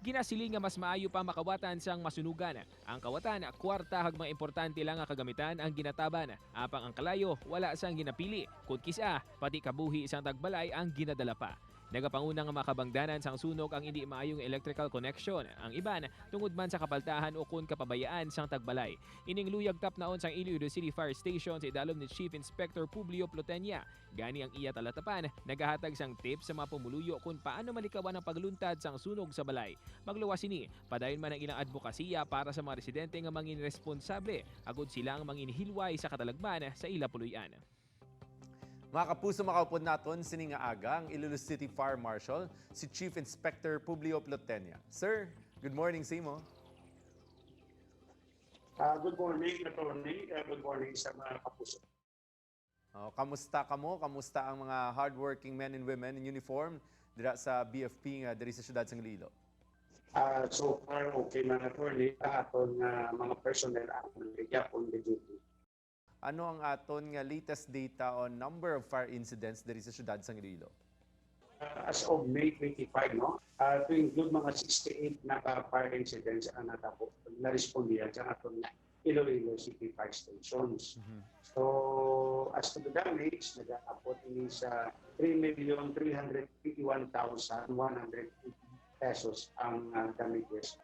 Ginasiling nga mas maayo pa makawatan sang masunugan. Ang kawatan, kwarta kag mga importante lang nga kagamitan ang ginataban. Apang ang kalayo, wala sang ginapili. Kung kisa, pati kabuhi sang tagbalay ang ginadala pa. Nagapanguna nga makabangdanan sang sunog ang hindi maayong electrical connection. Ang iban, tungod man sa kapaltahan o kun kapabayaan sang tagbalay. Ining luyag tapnaon sang Iloilo City Fire Station sa idalom ni Chief Inspector Publio Plotenia. Gani ang iya talatapan, nagahatag sang tips sa mga pumuluyo kung paano malikawan ang pagluntad sang sunog sa balay. Magluwas ini, padayon man ang ilang advokasya para sa mga residente nga mangin responsable, agod sila ang mangin hilway sa katalagman sa ila puluyan. Mga kapuso, makaupod naton sini nga aga ang Iloilo City Fire Marshal, si Chief Inspector Publio Plotenia. Sir, good morning sa imo. Good morning, attorney. Good morning sa mga kapuso. Oh, kamusta kamo? Kamusta ang mga hardworking men and women in uniform dira sa BFP nga diri sa siyudad sang Iloilo? So far, okay man, attorney. Ang aton mga personnel ang gyapon the duty. Ano ang aton nga latest data on number of fire incidents diri sa siyudad sang Iloilo? As of May 25, no? To include mga 68 na fire incidents ang natabo, na-respondihan sa aton Iloilo City Fire Stations. So, as to the damage, nag-aabot ini sa 3,381,180 pesos ang damages.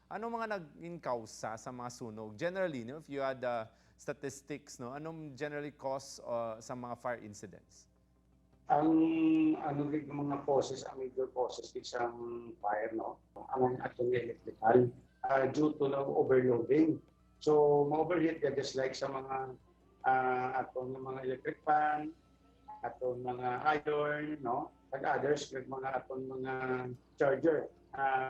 Ano mga naging kausa sa mga sunog? Generally, no, if you had statistics, no, anong generally cause sa mga fire incidents? Ang ano gid mga causes, ang major causes isang fire, no, ang atong electrical due to the overloading. So ma-overheat ka just like sa mga atong mga electric fan, atong mga iron, no, and others like mga atong mga charger,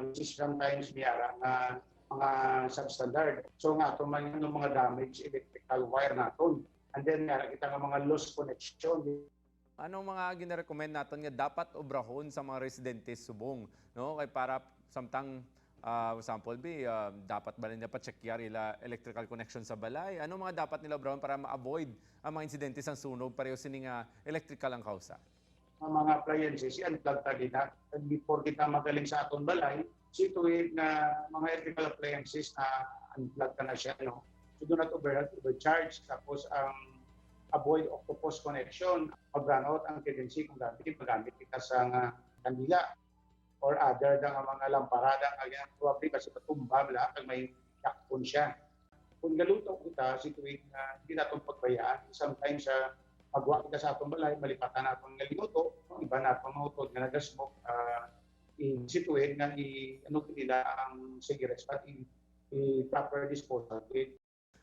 which is sometimes miyara nga mga substandard. So nga atong mga, ano, mga damage electrical wire naton. And then nga kita nga mga lost connection. Anong mga ginarecommend naton nga dapat obrahon sa mga residente subong, no? Kay para samtang sample B, dapat ba nila pa-checkyar ila electrical connection sa balay? Ano mga dapat nila obrahon para ma-avoid ang mga insidente sa sunog pareho sini nga electrical ang kausa? Ang mga appliances, i-unplug ta kita. And before kita magaling sa aton balay, situate na mga electrical appliances na unplug ka na siya, no? So do not overcharge. Tapos ang avoid octopus connection. Mag-run out ang tendency kung gamit, magamit kita sa nga kandila or other da nga mga lamparada nga probably kasi patumba bala kag may yakpon siya. Kung galuto kita, situate na hindi naton pagbayaan. Sometimes sa magwa kita sa atong balay, malipatan naton nga linuto, iba naton mga utod nga nagasmoke, i-situate nga i ano nila ang cigarettes but i proper disposal.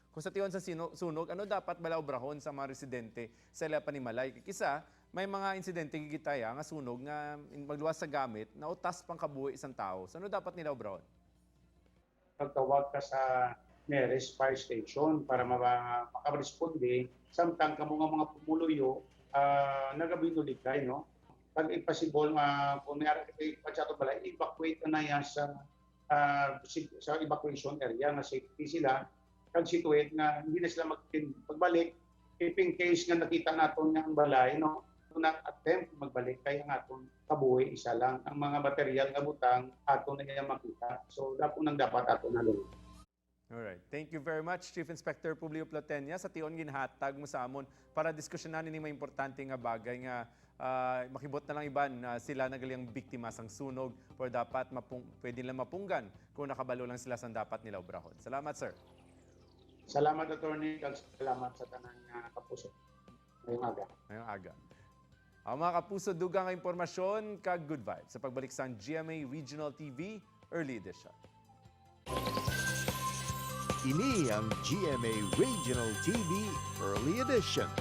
Kung sa tion sa sunog, ano dapat bala obrahon sa mga residente sa ila panimalay? Kisa, may mga insidente gigitaya nga sunog nga magluwas sa gamit na utas pang kabuhi isang tao. So ano dapat nila obrahon? Pagtawag ka sa nearest fire station para makaresponde samtang kamo nga mga pumuluyo nagabinulikay, no? Pag impossible nga kung may ara kita sa balay, evacuate na yan sa evacuation area nga safety sila kag situate nga hindi na sila magbalik if in case nga nakita naton nga ang balay, no, do not attempt magbalik kay ang aton kabuhi isa lang ang mga material nga butang aton na iya makita. So dapo nang dapat aton na. Alright. Thank you very much, Chief Inspector Publio Platenia, sa tion ginhatag mo sa amon para diskusyonan ini may importante nga bagay nga makibot na lang iban na sila nagaliang biktima sang sunog pero dapat pwede nila mapunggan kung nakabalo lang sila sa dapat nila obrahon. Salamat, sir. Salamat, attorney, kag salamat sa tanan nga kapuso. Ngayong aga. Ngayong aga. Ang mga kapuso, dugang nga impormasyon kag good vibes sa pagbalik sa GMA Regional TV Early Edition. Ini ang GMA Regional TV Early Edition.